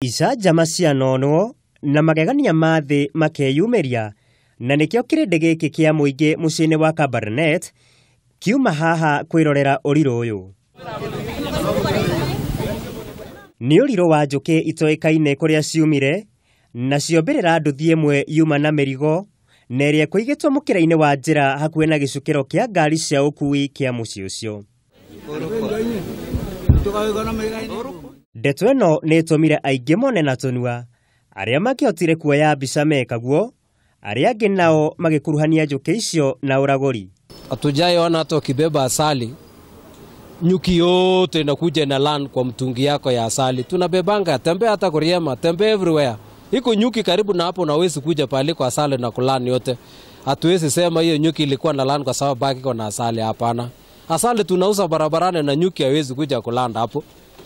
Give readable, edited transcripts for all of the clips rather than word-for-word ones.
Icanjama cianonwo na magegania ma thĩ makeyumĩria, na nĩkĩo kĩrĩndĩ gĩkĩ kĩa mũingĩ mũciĩ-inĩ wa Kabarnet kiuma haha kwĩrorera ũrirũ ũyũ. Nĩ ũrirũ wa njũkĩ itoĩkaine kũrĩa ciumire, nacio mbĩrĩra nduthi ĩmwe yuma na mĩrigo na ĩrĩa ĩkũigĩtwo mũkĩra-inĩ wa njĩra hakuhĩ na gĩcukĩro kĩa ngari cia ũkuui kĩa mũciĩ ũcio. Ndeto ĩno nĩ ĩtũmire aingĩ mone na tũnua, arĩa mangĩhotire kuoya mbica mekaguo, arĩa angĩ nao magĩkuruhania njũkĩ icio na ũragũri. Hatujaiona hata ukibeba asali nyuki yote inakuja ina land kwa mtungi yako ya asali. Tunabebanga, tembea hata Kuriema, tembea everywhere. Iko nyuki karibu na hapo, unawezi kuja pale kwa asali na kulan yote. Hatuwezi sema hiyo nyuki ilikuwa na land kwa sababu baki kwa na asali, hapana. Asali tunauza barabarani na nyuki haiwezi kuja kulanda hapo.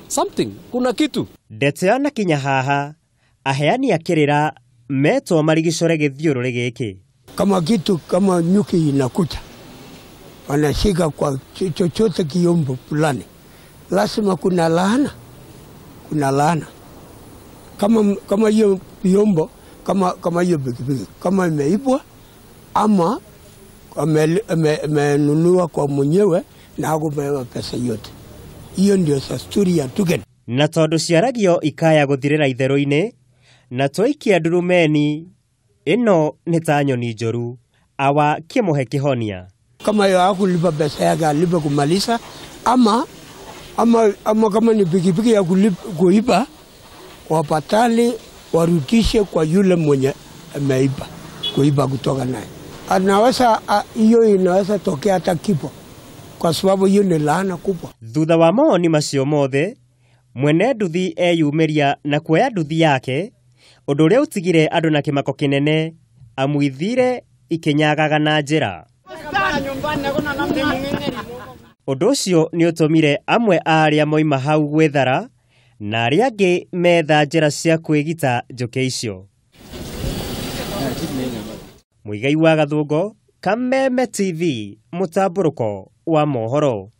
Something, kuna kitu. Ndeto yanakinya haha, aheani a kĩrĩra metwo marigicũre gĩthiũrũrĩ gĩkĩ. Kama kitu kama nyuki inakuja, wanashika kwa chochote kiombo fulani, lazima kuna laana, kuna laana. Kama hiyo vyombo, kama hiyo pikipiki, kama imeibwa ama amenunua kwa mwenyewe na hakupewa pesa yote. Hiyo ndio desturi ya Tugen. Na tondũ ciaragio ikaya gũthirĩra itherũ-inĩ, na twaikia ndurumeni, ĩno nĩ ta nyoni njũru, awa kĩmũhe kĩhonia. Kama hiyo hakulipa pesa yake alipe kumaliza, ama kama ni pikipiki ya kuiba, wapatali warudishe kwa yule mwenye ameiba, kuiba kutoka naye. Anaweza, hiyo inaweza tokea hata kifo, kwa sababu hiyo ni laana kubwa. Thutha wa mawoni macio mothe, mwene nduthi eyumĩria na kuoya nduthi yake, ũndũ ũrĩa ũtigire andũ na kĩmako kĩnene, amuithire ikĩnyagaga na njĩra. Ũndũ ũcio nĩ ũtũmire amwe a arĩa moima hau gwĩthara, na arĩa angĩ metha njĩra cia kwĩgita njũkĩ icio. Mũigai wa Gathũngo, Kameme TV, mũtambũrũko wa mohoro.